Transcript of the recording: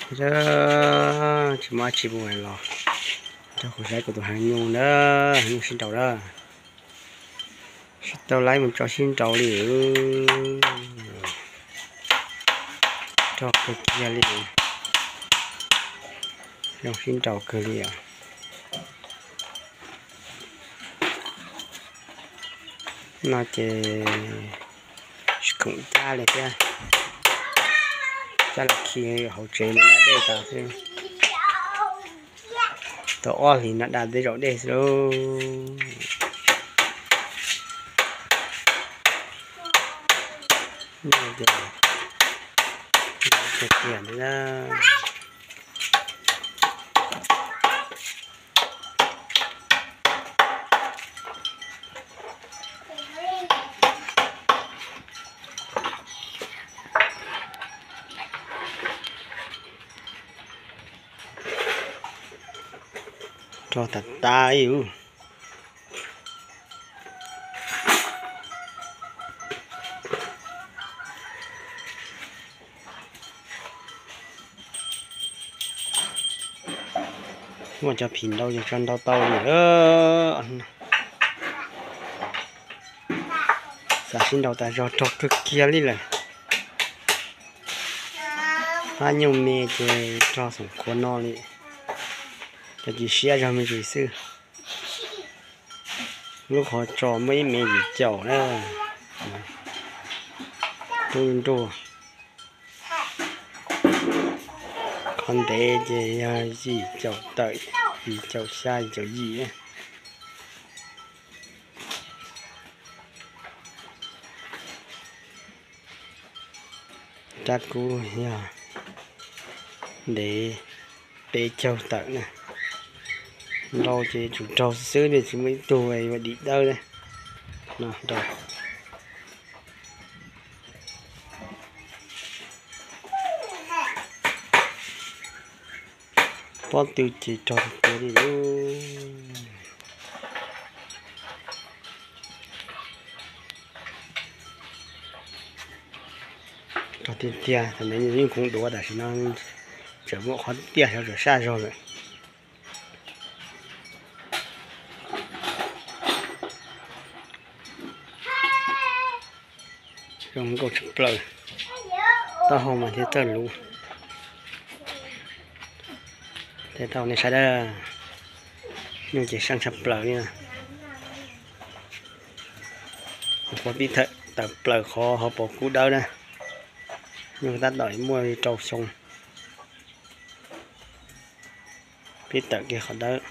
Tsis muaj dab tsi mus los, rau kuv saib kuv tus heev nyuj na, heev nyuj sib nraus na. Tsis tau laib mus tso sib nraus li. Rog kawg kiag li. Zoo sib nraus kawg li os. No ces tsis khoom cab li thiab, cab los khi hauv tsev no da dej tas xwb. Tau ob hlis no da tej zaum dej xwb lauj. Tiag tiag na. Rog tas tas ib ub. Muaj cov phim ntau yus tso ntau tau li. Xav sib nraus tas zog rog kawg kiag li lawm. Hab nyuj me ces rog xoom qhuav no li. Cov ci siab zog me ntsis xwb. Lub qhov tsos muaj ib me yim caum na. Lub nruag. Qhov ntev ces yog yim caum tawm, yim caum xya, yim caum yim. Rab kub yog ntev peb caug tawm na. Nrau ces tsum raug xwb ne, tsis muaj ib tug ua dim dawb ne. No rau pob tw ces rog tiag tiag li. Rog tiag tiag, thaum ntawd yeej khoov duav, tam sim no tseem muaj qhov tiaj saum sab zog lawm. Zoo nkauj tshaj plaws, taub hau mas thiaj txawj luv. Tej tau nej saib dab, nyuj ces seej tshaj plaws li na. Qhuav pib tawm plaws qhov hauv paus kub dawb na, nyuj tab tom muaj li rau xyoo. Pib tawm kiag qhov dawb.